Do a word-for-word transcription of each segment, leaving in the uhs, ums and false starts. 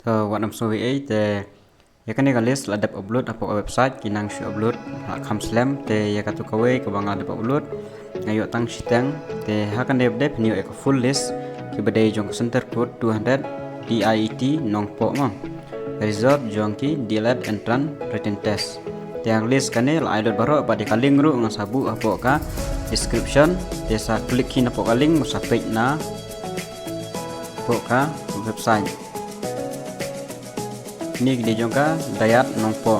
To wat nym sngew ei ei, te ïa kane ka list la dep upload hapoh ka website, ki nang shu upload ha kham slem. Te ïa katu kawei kaba nga dep upload, nga ïoh tang shiteng. Te ha kane pat phin ïoh ïa ka full list kiba dei jong ka Centre Code two hundred, D I E T Nongpoh mo, result jong ki D El Ed Entrance Written Test. Te ïa ka list kane la ai lut baroh, bad ïa ka link ruh ngan sa buh hapoh ka description. Te sa click khein hapoh ka link, ngan sa peit na hapoh ka website. Kine ki dei jong ka Dayat Nongpoh.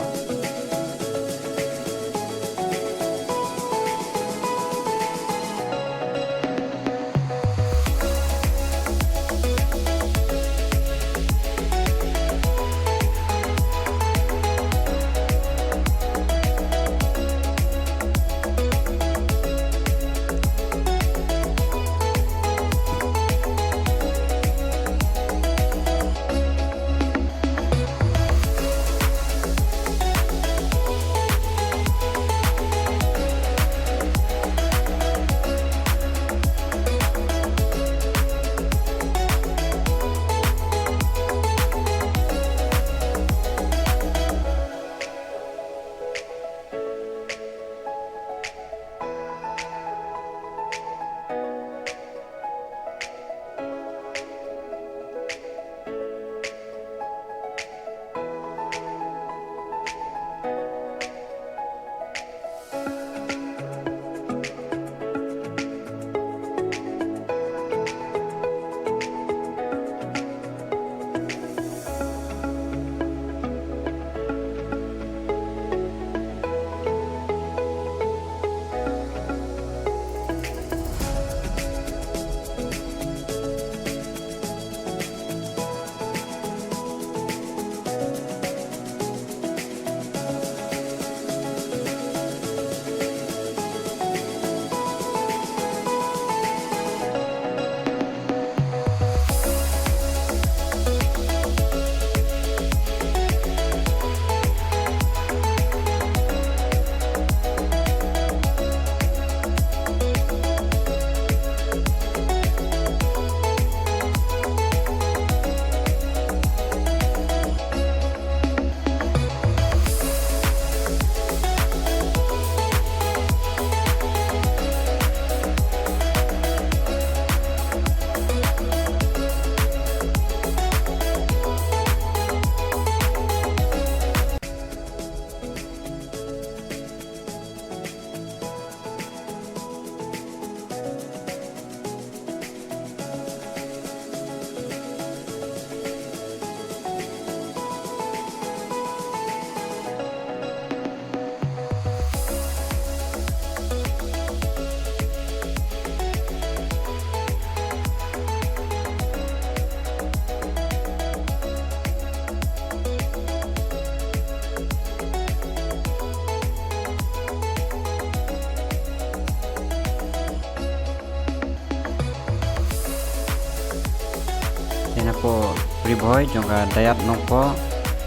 Ïa napoh Ri Bhoi jong ka Dayat Nongpoh,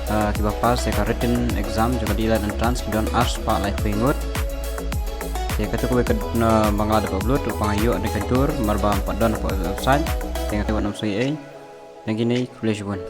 ah, kiba pass ïa ka written exam jong ka D El Ed Entrance ki don arspah laiphew ngut. Te katu kawei ka, ah, ba nga la dep upload, u pang ïoh da ka dur, mar ba ym pat don hapoh website. Te nga te wat nym sngew ei ei. Tang kine, khublei shibun.